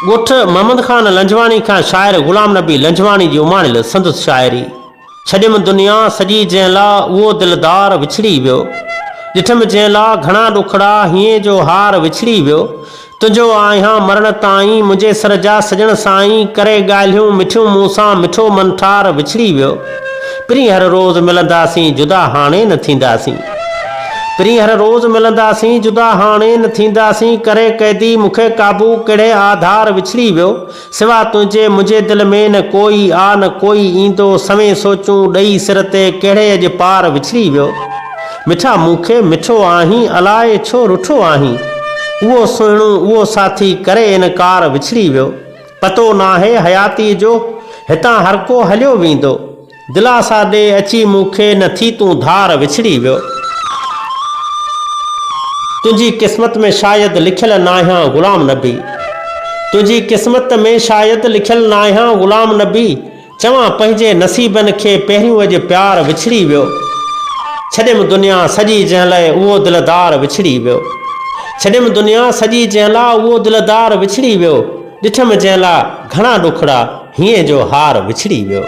ڳوٺ محمد خان لنجواڻي کان شاعر غلام نبي لنجواڻي جي اماڻيل سندس شاعري. ڇڏيم دنيا سڄي جنهن لا اهو دلدار وڇڙي ويو. ڏٺم جنهن لا گهڻا ڏکڙا هينئين جو هار وڇڙي ويو. تنهنجو آهيان مرڻ تائين منهنجي سر جا سڄڻ سائين ڪري ڳالهيون مٺيون مون سان مٺو منٺار وڇڙي ويو. پرين هر روز ملنداسين جدا هاڻي نه ٿينداسين. پرين هر روز ملنداسين جدا هاڻي نه ٿينداسين ڪري قيدي مون کي قابو ڪهڙي آڌار وڇڙي ويو. سوا تنهنجي منهنجي دل ۾ نه ڪوئي آ نه ڪوئي ايندو سوين سوچون ڏئي سر تي ڪهڙي اڄ پار وڇڙي ويو مٺا مون کي مٺو آهين الائي ڇو رٺو آهين اهو سهڻو اهو ساٿي ڪري انڪار وڇڙي ويو پتو ناهي حياتي جو هتان هرڪو هليو ويندو. دلاسا ڏي اچي مون کي نه ٿي تون ڌار وڇڙي ويو. تنهنجي قسمت ۾ شايد لکيل ناهيان غلام نبي تنهنجي قسمت ۾ شايد لکيل ناهيان غلام نبي چوان پنهنجي نصيبن کي پهريون اڄ پيار وڇڙي ويو. ڇڏيم دنيا سڄي جنهن لئه اهو دلدار وڇڙي ويو. ڇڏيم دنيا سڄي جنهن لا اهو دلدار وڇڙي ويو. ڏٺم جنهن لا گهڻا ڏکڙا هينئين جو هار وڇڙي ويو.